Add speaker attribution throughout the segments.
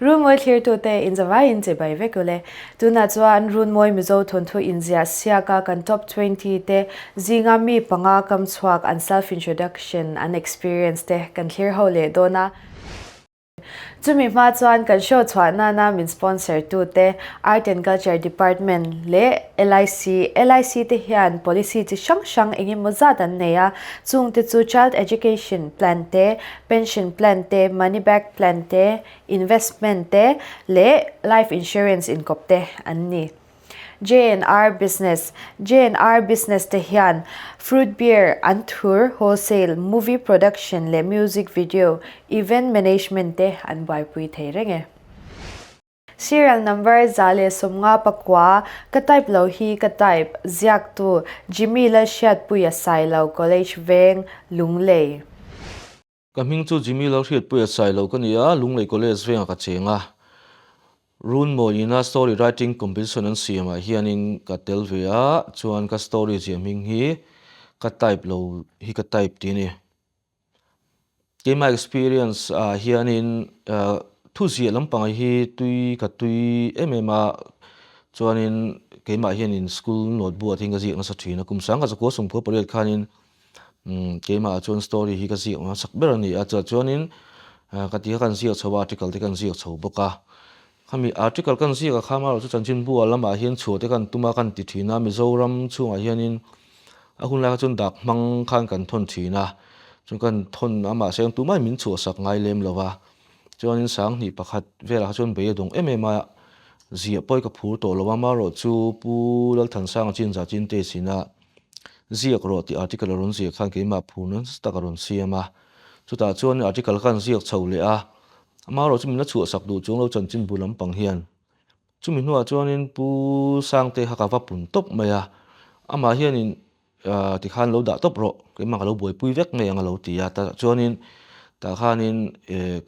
Speaker 1: Runmawi thlirtute inzavaiin chibai vek ule. Tunah chuan Runmawi Mizo thawnthu inziah siaka kan top 20 te zinga mi panga kam chhuak an self introduction an experience te kan thlir ho leh dawn a. Chumi hma chuan kan show chhuah nana min sponsor tute Art and Culture Department leh LIC, LIC te hian policy chi hrang hrang eng emaw zat an nei a, chungte chu Child Education Plan te, Pension Plan te, Money Back Plan te, Investment te leh Life Insurance inkawp te an ni. JNR Business, JNR Business te hian Fruit Beer, Anthur Wholesale, Movie Production leh Music Video, Event Management te an buaipui thei reng e. Serial number 159, Ka type lo hi ka type, ziaktu, Jimmy Lalhriatpuia Sailo College Veng, Lunglei.
Speaker 2: Ka hming chu Jimmy Lalhriatpuia Sailo ka ni a, Lunglei College Vengah ka cheng a. Runmawiina story writing competition an siamah hianin ka tel ve a, chuan ka story ziah hming hi ka type lo hi ka type tih a ni. Keimah experience ah hianin thu ziah lampang hi tui ka tui em em a, chuanin keimah hianin school notebook ah te hian ka ziak nasa thin a, kum sang ka zakua sawmkua pariat khanin keimah ah chuan story hi ka ziak hmasak ber a ni a, chuanin ka ti kha kan ziak chho a, article te kan ziak chho bawk a, khami article kan ziak ah khan amaherawhchu chanchinbu ah lamah hian chhuah te kan tum a kan ti thin a, Mizoram chhungah hianin A hun lai kha chuan dak hmang khan kan thawn thin a, chuan kan thawn a mahse ang tumah min chhuahsak ngai lem lo va, chuanin sanghnih pakhat velah kha chuan bei a dawng em em a, ziah pawh hi ka phur tawh lo a, amaherawh chu Pu Lalthansanga chinza chinte sina ziak rawh tih article a rawn ziah khan keimah phur nasa tak a rawn siam a, chutah chuan article kha an ziak chho leh a, amaherawh chu min la chhuahsak duh chuang lo chanchinbu lampang hian. Chumi hnuah chuanin Pu Sangte kha ka va pun tawp mai a, amah hianin tikhan lo dah tawp rawh, keimah ka lo buaipui vek ngei ang a lo ti a, tah chuanin tah khanin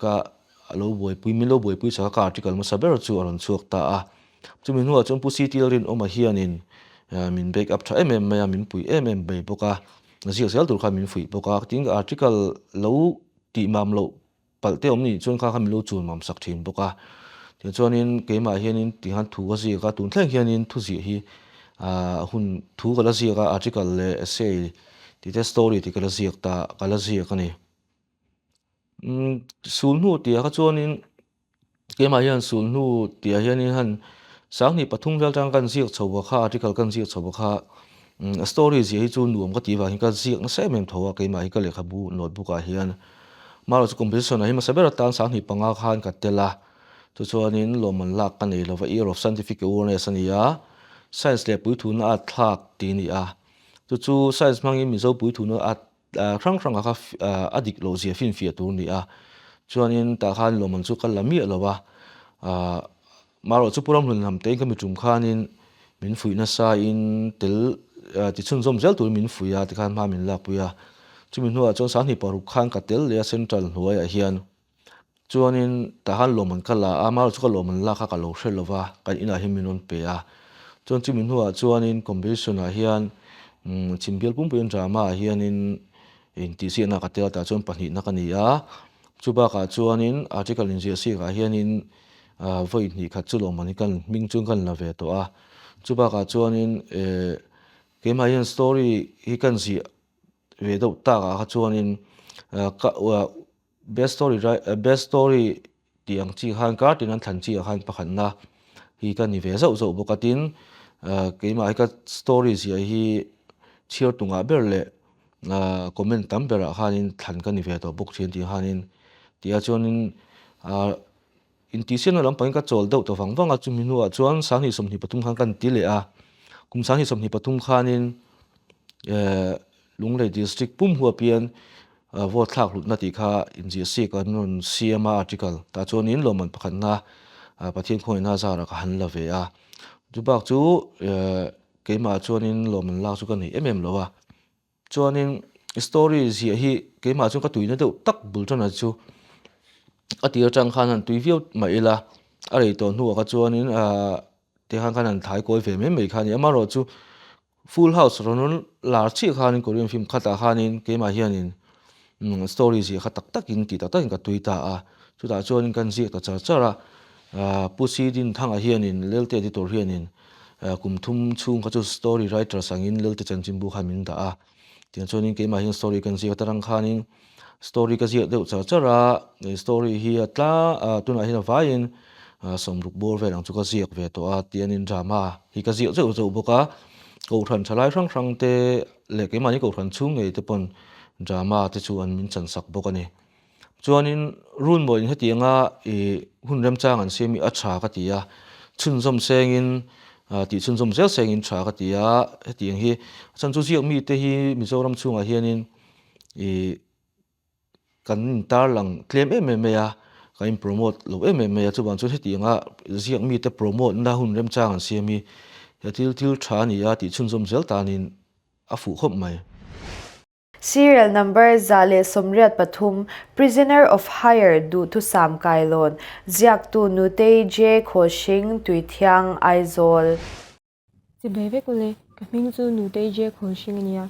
Speaker 2: ka lo buaipui, min lo buaipui chak a, ka article hmasa ber chu a rawn chhuak ta a. Chumi hnuah chuan Pu CT Lalrinawma hianin min back up tha em em mai a, min pui em em mai bawk a, ziak zel tur khan min fuih bawk a, tin article lo tih mam loh Palh te awm nih chuan kha kha min lo chul mam sak thin bawk a. Tichuanin keimah hianin ti khan thu ka ziak a, tun thleng hianin thu ziah hi ah hun thu ka la ziak a, article leh essay tih te story tih ka la ziak ta ka la ziak a ni. Umm sulhnu tih ah kha chuanin Keimah hian sulhnu tihah hianin han sanghnih pathum vel atang kan ziak chho a kha article kan ziak chho a kha story ziah hi chu nuam ka tih vangin ka ziak nasa em em tho a keimah hi ka lehkhabu notebook ah hian marawh chu competition ah hi hmasa ber atan sanghnih panga khan ka tel a chuchuanin lawmman lak ka nei lova year of scientific awareness a ni a science leh puithuna a thlak tih a ni a chu chu science hmangin Mizo puithuna a Hrang hranga kha a dik loh zia finfiah tur a ni a, chuanin tah khan lawmman chu ka la miah lo a, marawh chu Pu Ramhlun Hnamtein ka mi tum khanin min fuih nasa in tel ti chhunzawm zel turin min fuih a tikhan hma min lakpui a, chumi hnuah chuan sanghnih paruk khan ka tel leh a central hnuaiah hian. Chuanin tah khan lawmman ka la a, amaherawhchu ka lawmman lak kha ka lo hre lo va, kan inah hian min rawn pe a. Chuan chumi hnuah chuanin competition ah hian chhimbial pumpuiin drama ah hianin intihsiakna ka tel a, tah chuan pahnihna ka ni a. Chu bakah chuanin article inziah siakah hianin vawi hnih khat chu lawmman hi kan hming chuan kan la ve tawh a. Chu bakah chuanin keimah hian story hi kan ziah ve deuh takah kha chuanin ka Best story best story tih ang chi khan kar tin an thlan chi ah khan pakhatna hi ka ni ve zauh zauh bawk a tin keimah hi ka story ziah hi chhiar tungah ber leh comment tam berah khanin thlan ka ni ve tawh bawk thin tih khanin tih ah chuanin Intihsiamna lampangin ka chawl deuh ta vang vang a, chumi hnuah chuan 2023 khan kan ti leh a, kum 2023 khanin Lunglei District pum huap hian vote thlak hlutna tih kha inziahsiak an rawn siam a article tah chuanin lawmman pakhatna Pathian khawngaihna zarah ka han la ve a, chubak chu keimah chuanin lawmman lak chu ka nei em em lo a. Chuanin story ziah hi keimah chuan ka tuina deuh tak bul tana chu a tir atang khan han tui viau mah ila a rei tawh hnuah kha chuanin ahh tikhan khan han thai kawi ve mai mai kha a ni amaherawh chu full house rawn rawn lar chiah khanin korean film khatah khanin keimah hianin story ziah kha tak takin tih tak takin ka tui ta a chutah chuanin kan ziak ta char char a. Pu Si Dinthanga hianin Lelte Editor hianin kum thum chhung kha chu story writers angin Lelte chanchinbu khan min dah a. Tiang chuanin keimah hian story kan ziak atarang khanin story ka ziak deuh char char a, story hi a tla tunah hian a vaiin sawmruk bawr vel ang chu ka ziak ve tawh a tianin drama hi ka ziak zeuh zeuh bawk a. Kohhran thalai hrang hrang te leh keimahni kohhran chhung ngei te pawn drama te chu an min chansak bawk a ni. Chuanin Runmawiin hetianga ih hun remchang an siam hi a tha ka ti a, chhunzawm sengin tih chhunzawm zel sengin tha ka ti a, hetiang hi a chhan chu ziak mite hi Mizoram chhungah hianin ih kan intarlang tlem em em mai a, kan in promote lo em em mai a, chuvang chuan hetianga ziak mite promote na hun remchang an siam hi thil thil tha a ni a tih chhunzawm zel tanin a fuh khawp mai.
Speaker 1: Serial number 183, Prisoner of Hire Duhthusam Kailawn, ziaktu Nutei J Khawlhring, Tuithiang, Aizawl.
Speaker 3: Chibai vek ule, ka hming chu Nutei J Khawlhring a nia.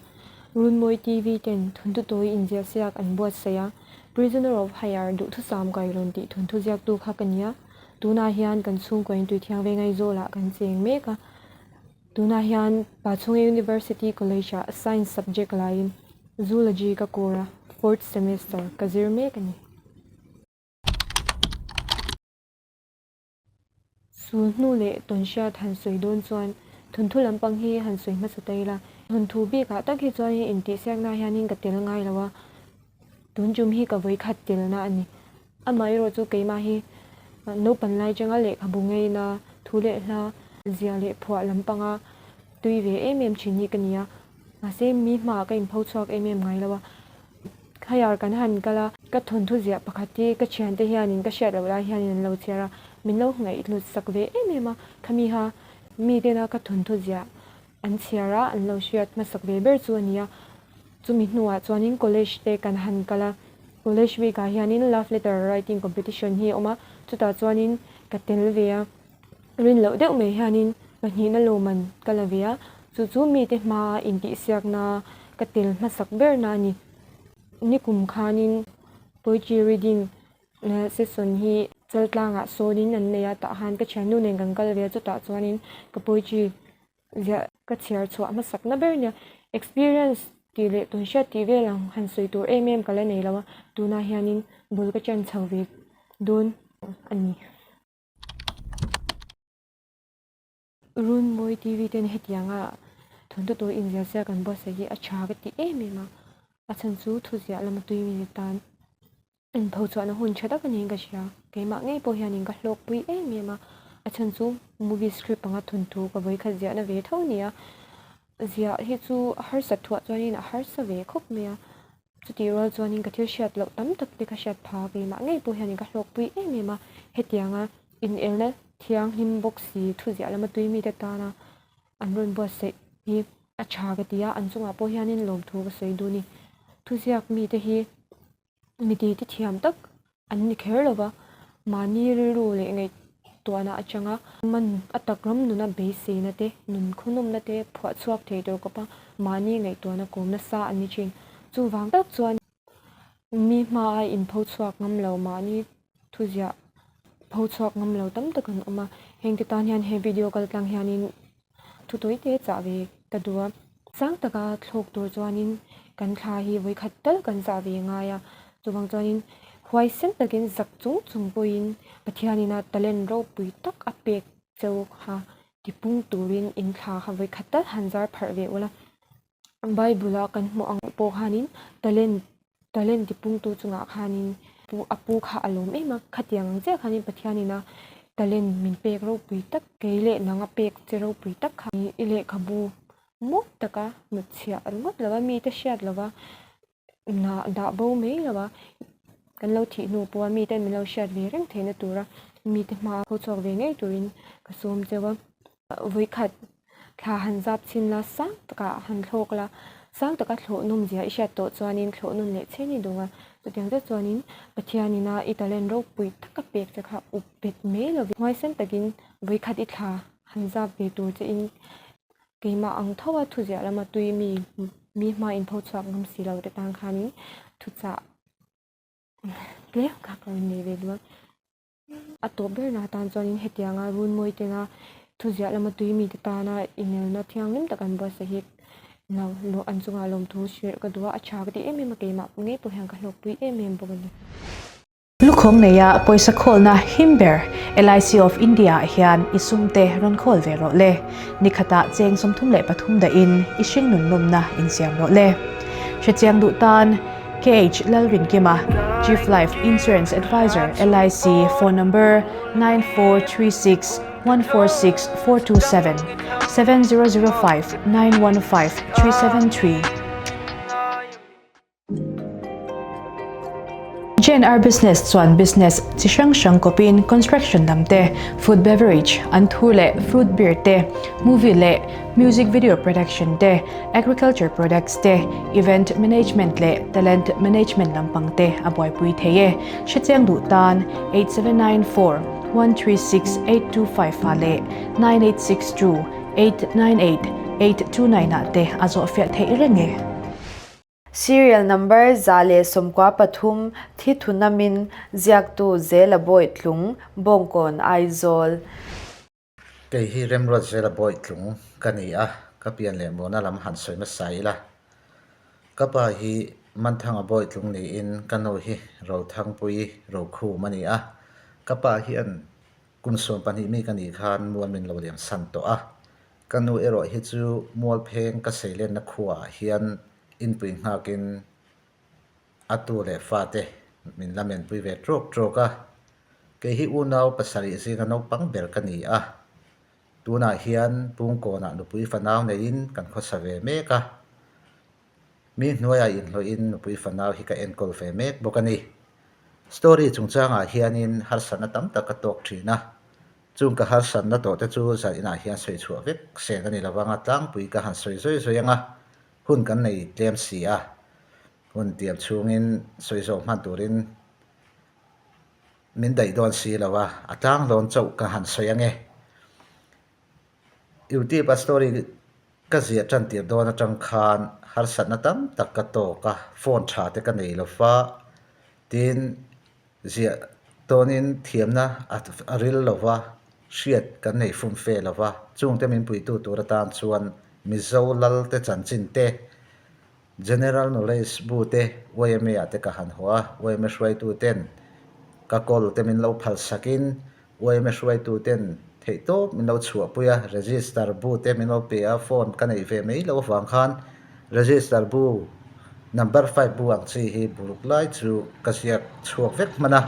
Speaker 3: Runmawi TV ten thunthu tawi inziah siak an buatsaih a, Prisoner of Hire Duhthusam Kailawn tih thunthu ziaktu kha ka nia. Tunah hian kan chhungkuain Tuithiang Veng Aizawlah kan cheng mek a. Tunah hian Pachhunga University College-ah Science subject laiin Zoology ka kur a, fourth semester ka zir mek a ni. Sul hnu leh tawnhriat han sawi dawn chuan thawnthu lampang hi han sawi hmasa ta ila. Thawnthu bikah tak hi chuan hei intihsiakna hianin ka tel ngai lo a, tun tum hi ka vawikhat telna a ni. Amaherawh chu keimah hi naupan lai atanga lehkhabu ngeina thu leh hla zia leh phuah lampanga tui ve em em thin hi ka ni a. Mahse mi hmaah ka inpho chhuak em em ngai lo a. Haiar kan han kal a, ka thawnthu ziah pakhat hi ka thiante hianin ka hriat loh lai hianin an lo chhiar a, min lo ngaihhlut sak ve em em a. Khami kha mi tena ka thawnthu ziah an chhiar a, an lo hriat hmasak ve ber chu a ni a. Chumi hnuah chuanin college te kan han kal a, college week ah hianin love letter writing competition hi a awm a, chutah chuanin ka tel ve a, rin loh deuh mai hianin pahnihna lawmman ka la ve a, chu chu mite hmaa intihsiakna ka tel hmasak berna a ni. Nikum khanin poetry reading session hi Chaltlangah sawnin an nei a, tah khan ka thiannu nen kan kal ve a, chutah chuanin ka poetry Ziah ka chhiar chhuah hmasakna ber nia experience tih leh tun hriat tih vel ang han sawi tur em em ka la nei lo a, tunah hianin bul ka chen chho ve dawn a ni. Runmawi TV ten hetianga thawnthu tur inziah zia kan buatsaih hi a tha ka ti em em a, a chhan chu thuziah lama tui mi ni tan. Inpho chhuahna hun tha tak a niin ka hria. Keimah ngei pawh hianin ka hlawkpui em em a, a chhan chu movie script anga thawnthu ka vawikhat ziahna ve tho a ni a, ziah hi chu a harsat thuah chuanin a harsa ve khawp mai a, chutih rual chuanin ka thil hriat loh tam tak te ka hriat pha a, keimah ngei pawh hianin ka hlawkpui em em a, hetianga inelna thianghlim bawk si thuziah lama tui mite tana an rawn buatsaih hi a tha ka ti a, an chungah pawh hianin lawmthu ka sawi duh a ni. Thuziak mite hi Mi ti thiam tak an ni kher lo va, mahni rilru leh ngaihtuahna atanga man a tak ram nuna beiseina te, nun khawnawmna te phuah chhuak thei tur kawpa mahni ngaihtuahna kawm nasa an ni thin. Chuvang tak chuan mi hmaa inpho chhuak ngam lo, mahni thuziah pho chhuak ngam lo tam tak an awm a. Hengte tan hian he video kaltlang hianin Thu tawi te chah ve ka duh a. Sang taka thlawk tur chuanin kan thla hi vawikhat tal kan zah ve ngai a. Chuvang chuanin huaisen takin zak chung chung pawhin Pathianin a talent ropui tak a pek cheu kha tipung turin in thla kha vawikhat tal han zar pharh ve ula. Bible a kan hmuh ang pawh khanin talent talent tipungtu chungah khanin pu a pu kha a lawm em a, khatiang ang chiah khanin Pathianin a talent min pek ropui tak kei leh nang a pek che ropui tak kha i lehkhabu mawi taka hnutchhiah ringawt lova mite hriat lova Nah dah bo mai lo a, kan lo thih hnu pawha mite min lo hriat ve reng theihna tura mite hma ho chhuak ve ngei turin ka sawm cheu a. Vawikhat thla han zap chhin la, sang takah han thlawk la, sang taka thlawh nawm zia i hriat tawh chuanin thlawh nawn leh chhen i dawng a, chutiang zet chuanin Pathianina i talent ropui taka pek che kha up bet mai lovin huaisen takin vawikhat i thla han zap ve tur chein Keimah ang tho a thuziah lama tui mi mi hma inpho chhuak ngam si lo te tan khanin thuchah tlem kha ka rawn nei ve duh a. A tawp berna atan chuanin hetianga runmawi tena thuziah lama tui mite tana inelna thianghlim tak an buatsaih hi an chungah lawmthu hrilh ka duh a, a tha ka ti em em a, keimah ngei pawh hian ka hlawkpui em em bawk a ni.
Speaker 1: Lukhawng neia pawisa khawlna him ber LIC of India ah hian i sumte rawn khawl ve rawh le. Nikhatah cheng 33 dahin i hringnun nawmna insiam rawh le. Hrechiang duh tan KH Lalrinkima, Chief Life Insurance Advisor, LIC, phone number 9436 146 427, 7005 915 373. JNR Business chuan business chi hrang hrang kawpin construction lam te, food beverage, anthur leh fruit beer te, movie leh music video production te, agriculture products te, event management leh talent management lampang te a buaipui thei e. Hrechiang duh tan 8794 136 825 ah leh 9862 898 829 ah te a zawhfiah theih reng e. Serial number 113 thi thunamin ziaktu Zela Bawitlung, Bawngkawn, Aizawl.
Speaker 4: Kei hi Remruat Zela Bawitlung ka ni a, ka pian leh muana lam han sawi hmasa ila. Ka pa hi Manthanga Bawitlung niin ka nu hi Rothangpui Rokhum a ni a. Ka pa hian kum 12 mi ka nih khan mual min lo liam san tawh a. Ka nu erawh hi chu Mualpheng ka seilenna khuaah hian inpui nghakin a tu leh fate min la menpui ve trawk trawk a. Kei hi unau pasarih zinga naupang ber ka ni a. Tunah hian Pungkawnah nupui fanau neiin kan khawsa ve mek a. Mi hnuaiah inhlawhin nupui fanau hi ka enkawl ve mek bawk a ni. Story chungchangah hianin harsatna tam tak ka tawk thin a. Chung ka harsatna tawhte chu zaninah hian sawi chhuah vek sen a ni lo vang a, tlangpui ka han sawi zawi zawi ang a. Hun kan nei tlem si a, hun tiam chhungin sawi zawh hman turin min daih dawn si lo a, a tlanglawn chauh ka han sawi ang e. Youtube a story ka ziah tan tir dawn atang khan harsatna tam tak ka tawk a, phone tha te ka nei lo va, tin Ziah tawnin thiamna a ril lo va, hriat kan nei fum fe lo va, chungte min puitu tur atan chuan Mizo lal te chanchin te, General Knowledge bu te yma ah te ka han haw a, yma hruaitu ten ka kawl te min lo phal sakin yma hruaitu ten theihtawp min lo chhuahpui a, register bu te min lo pe a, phone ka neih ve mai loh avang khan register bu number five bu ang chi hi buruk lai chu ka ziak chhuak vek hman a,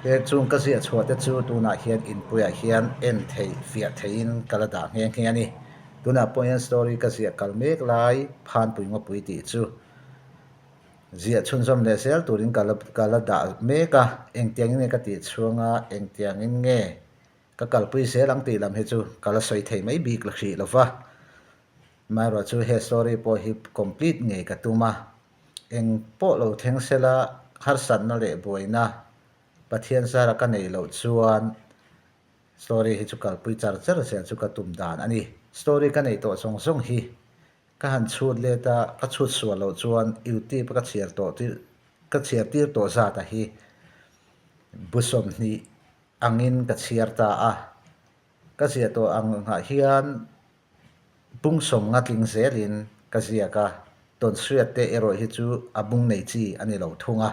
Speaker 4: he chung ka ziah chhuah te chu tunah hian inpuiah hian en theih fiah theihin ka la dah nghe nghe a ni. Tunah pawh hian story ka ziah kal mek lai Phanpui Ngawpui tih chu Ziah chhunzawm leh zel turin ka la ka la dah mek a, engtiangin nge ka tih chhuang a, engtiangin nge ka kalpui zel ang tih lam hi chu ka la sawi thei mai bik la hrih lo va. Amaherawh chu he story pawh hi complete ngei ka tum a, eng pawh lo thleng sela harsatna leh buaina Pathian zara ka neih loh chuan story hi chu kalpui char char zel chu ka tum dan a ni. Story ka neih tawh zawng zawng hi Ka han chhut let a, ka chhut sual loh chuan YouTube a ka chhiar tawh tir ka chhiar tir tawh zat a hi bu 20 angin ka chhiar ta a. Ka ziah tawh ang ah hian bung 50 tling zelin ka ziak a, tawnhriat te erawh hi chu a bung nei chi a ni lo thung a.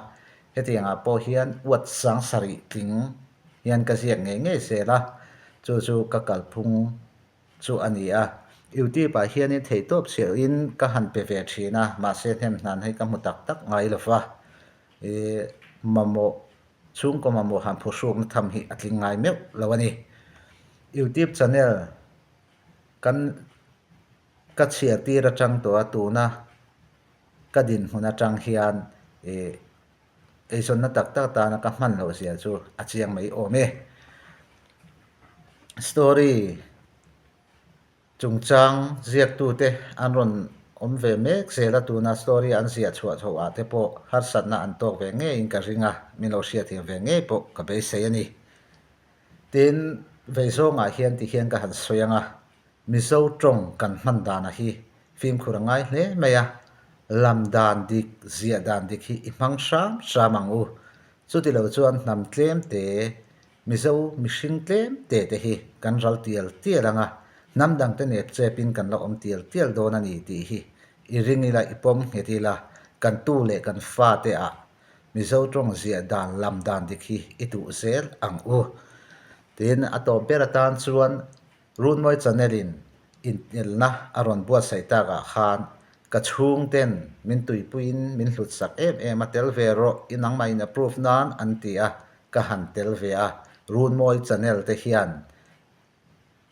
Speaker 4: Hetiang ah pawh hian uat 70 tling hian ka ziak ngei ngei zel a, chu chu ka kalphung chu a ni a. Youtube ah hianin theihtawp chhiahin ka han pe ve thin a, mahse hnem hnan hi ka hmu tak tak ngai lo va. Ih mamawh, chhungkaw mamawh han phuhrukna tham hi a tling ngai meuh lo a ni. Youtube channel kan ka chhiar tir atang tawh a, tuna ka dinhmun atang hian ih eizawnna tak tak tana ka hman loh zia chu a chiang mai awm e. Story chungchang ziaktute an rawn awm ve mek zel a, tuna story an ziah chhuah chhoh ah te pawh harsatna an tawk ve ngeiin ka ring a, min lo hriatthiam ve ngei pawh ka beisei a ni. Tin, vei zawngah hian ti hian ka han sawi ang a, Mizo tawng kan hman dana hi fimkhur a ngai hle mai a, lam dan dik, ziah dan dik hi i hmang hram hram ang u. Chutilo chuan hnam tlem te. Mizo mihring tlem te te hi kan ral tial tial ang a, hnam dangte nep chepin kan la awm tial tial dawn a ni tih hi i ring ila i pawm nghet ila, kan tu leh kan fate ah Mizo tawng ziah dan lam dan dik hi i duh zel ang u. Tin, a tawp ber atan chuan Runmawi channel in inelna a rawn buatsaih takah khan ka chhungten min tuipuiin min hlutsak em em a, tel ve rawh i nangmah in approve nan an ti a, ka han tel ve a, Runmawi channel te hian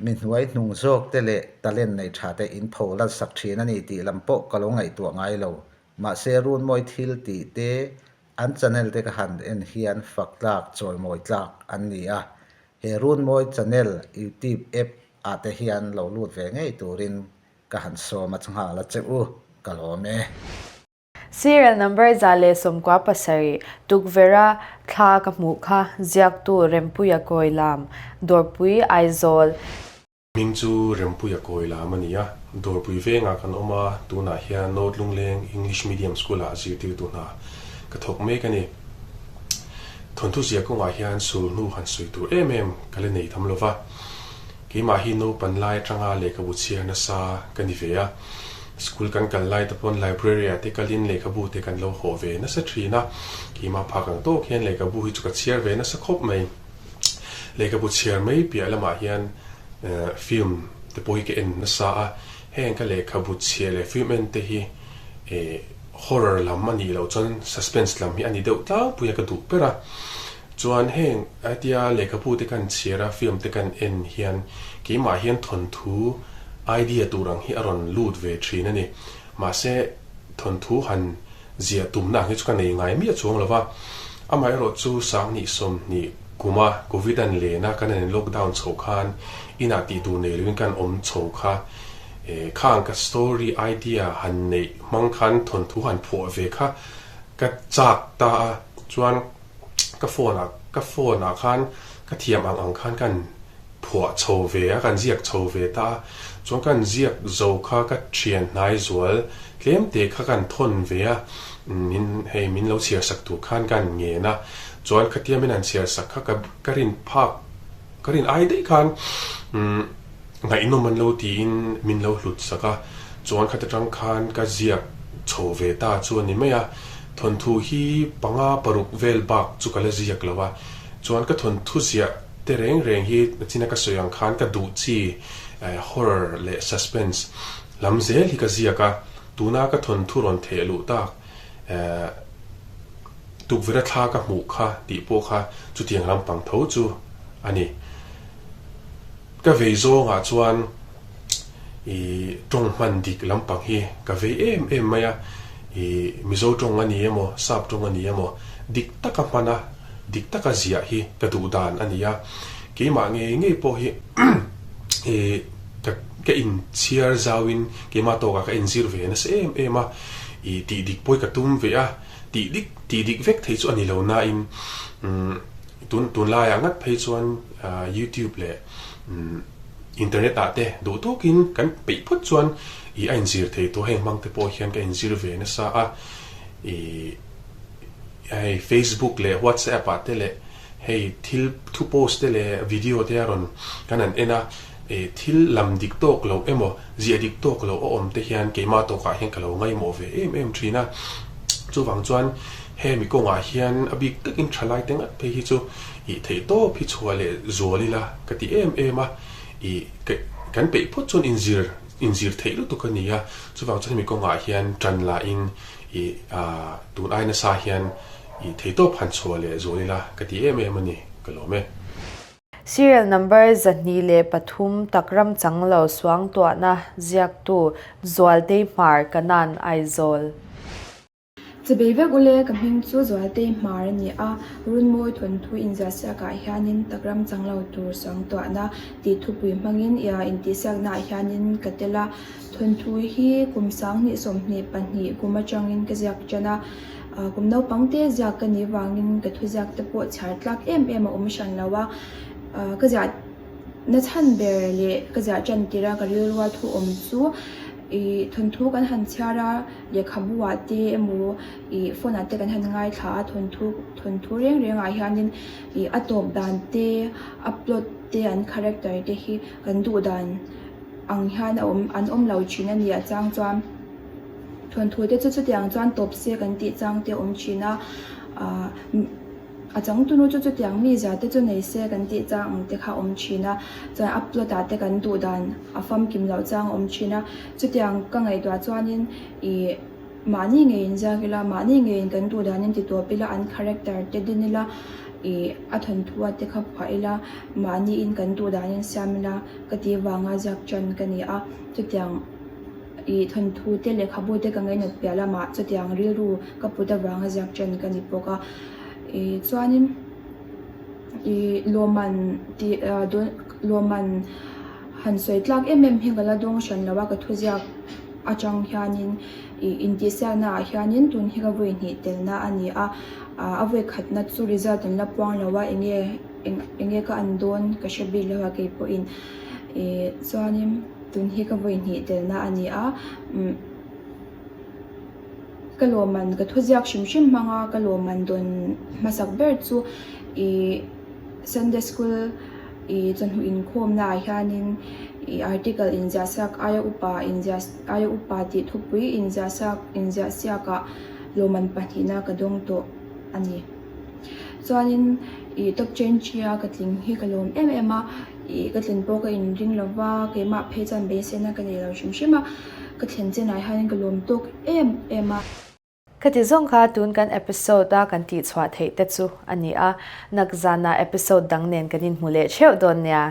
Speaker 4: mi hnuai hnung zawk te leh talent nei tha te in pho lalsak thin a ni tih lam pawh ka lo ngaihtuah ngai lo. Mahse Runmawi thil tih te an channel te ka han en hian fak tlak chawimawi tlak an ni a, He Runmawi channel YouTube app ah te hian lo lut ve ngei turin ka han sawm a nghal a che u, ka lawm e.
Speaker 1: Serial number 197, Tukverha thla ka hmuh kha, ziaktu Rempuia Kawilam, Dawrpui, Aizawl.
Speaker 5: Hming chu Rempuia Kawi lam a ni a, Dawrpui vengah kan awm a, tunah hian North Lungleng English Medium School-ah zirtirtu hna ka thawk mek a ni. Thawnthu zia kawngah hian sul hnu han sawi tur em em ka la nei tam lo va, keimah hi naupan lai atanga lehkhabu chhiar nasa ka ni ve a, school kan kal lai te pawn library-ah te kalin lehkhabu te kan lo hawh ve nasa thin a, keimah phak ang tawk hian lehkhabu hi chu ka chhiar ve nasa khawp mai. Lehkhabu chhiar mai piah lamah hian film te pawh hi ka en nasa a, heng ka lehkhabu chhiar leh film en te hi horror lam a nih loh chuan suspense lam hi a ni deuh tlangpui a ka duh ber a. Chuan heng hetia lehkhabu te kan chhiar a film te kan en hian keimah hian thawnthu idea tur ang hi a rawn lut ve thin a ni. Mahse thawnthu han Ziah tumna ang hi chu ka nei ngai miah chuang lo va, amaherawh chu Sanghnih 20 kuma Covid an len a, kan han lockdown chho khan inah tih tur nei loin kan awm chho kha, khang ka story idea han neih hmang khan thawnthu han phuah ve kha ka chak ta a, chuan ka phone ah ka phone ah khan ka thiam ang ang khan kan phuah chho ve a, kan ziak chho ve ta a, chuan kan ziak zo kha ka thian hnai zual tlem te kha kan thawn ve a, min hei min lo chhiar sak tur khan kan ngen a, chuan khatia min han chhiar sak kha ka ka rin phak ka rin ai daih khan umm ngaihnawm an lo tiin min lo hlut sak a, chuan khata tang khan ka ziak chho ve ta chu a ni mai a, thawnthu hi panga paruk vel bak chu ka la ziak lo a, chuan ka thawnthu ziah Te reng reng hi nachina ka sawi ang khan ka duh chi horror leh suspense lam zel hi ka ziak a, tuna ka thawnthu rawn theh luh tak tukverha thla ka hmuh kha tih pawh kha chutiang lampang tho chu a ni. Ka vei zawngah chuan i tawng hman dik lampang hi ka vei em em mai a, i Mizo tawng a ni emaw Sap tawng a ni emaw dik taka hman a, dik taka ziah hi ka duh dan a ni a, keimah ngei ngei pawh hi i ka ka inchhiar zauin keimah tawkah ka inzir ve nasa em em a, i tih dik pawh hi ka tum ve a, tih dik tih dik vek thei chu a ni lo nain umm tun tunlaiah ngat phei chuan youtube leh umm internet ah te duh tawkin kan peih phawt chuan i a inzir thei tawh heng hmang te pawh hian ka inzir ve nasa a i Hei Facebook leh WhatsApp ah te leh hei thil thu post te leh video te a rawn kan han en a, eh thil lam dik tawk loh emaw ziah dik tawk loh a awm te hian keimah tawkah hian ka lo ngaihmawh ve em em thin a. Chuvang chuan hemi kawngah hian a bik takin thalai te ngat phei hi chu ih theih tawp hi chhuah leh zual ila ka ti em em a, ih kan peih phawt chuan inzir inzir theih lutuk a ni a, chuvang chuan hemi kawngah hian tan lahin I tun ai nasa hian i theitawp han chhuah leh zual ila ka ti em em a ni, ka lawm e.
Speaker 1: Serial number 103 tak ram chang lo suangtuahna ziaktu Zualtei Hmar Kanan Aizawl.
Speaker 6: Chibei vek ule ka hming chu Zualtei Hmar a ni a, Runmawi thawnthu inziahsiakah hianin tak ram chang lo tur suangtuahna tih thupui hmangin intihsiaknaah hianin ka tel a. Thawnthu hi kum 2022 kum atangin ka ziak tan a, kum naupang te ziak ka nih vangin ka thuziak te pawh chhiar tlak em em a awm hran lo a, ka ziah na chhan ber leh ka ziah tan tirh a ka rilrua thu awm chu. Ih thawnthu kan han chhiar a, lehkhabu ah te emaw ih phone ah te kan han ngaithla a, thawnthu thawnthu reng reng ah hianin ih a tawp dan te a plot te an character te hi kan duh dan ang hian a awm an awm lo thin a ni a chang chuan thawnthu te chu chutiang chuan tawp se kan tih chang te a awm thin a ah. A changtunu chu chutiang mi zia te chu nei se kan tih chang ang te kha a awm thin a, chuan a plot ah te kan duh dan a famkim loh chang a awm thin a, chutiang ka ngaihtuah chuanin ih mahni ngeiin ziak ila, mahni ngeiin kan duh danin ti tawp ila, an character te din ila, ih a thawnthu a te kha phuah ila, mahniin kan duh danin siam ila ka tih vanga ziak tan ka ni a, chutiang. Ih thawnthu te lehkhabu te ka ngainat piah lamah chutiang rilru ka put avanga ziak ṭan ka ni bawk a. Ih chuanin ih lawmman tih ah dawn lawmman han sawi tlak em em hi ka la dawng hran lo a ka thuziak atang hianin ih intihsiakna ah hianin tun hi ka vawi hnih telna a ni a, ah a vawi khatna chu result an la puang lo a eng nge eng nge ka an dawn ka hre bik lo a keipawhin ih chuanin. Tun hi ka vawi hnih telna a ni a, umm ka lawmman ka thuziak hrim hrim hmang a, ka lawmman dawn hmasak ber chu ih Sunday school ih chawhnu inkhawmna ah hianin ih article inziah siak aia upa inziah aia upa tih thupui inziah siak inziah siakah lawmman pahnihna ka dawng tawh a ni. Chuanin ih top twenty a ka tling hi ka lawm em em a. Ih ka thlen pawh ka inring lo va, keimah phei chuan beiseina ka nei lo hrim hrim a, ka thlen chenah hianin ka lawm tawk em em a.
Speaker 1: Khati zawng kha tun kan episode a kan tihchhuah theih te chu a ni a, nakzana episode dang nen kan inhmu leh theuh dawn nia.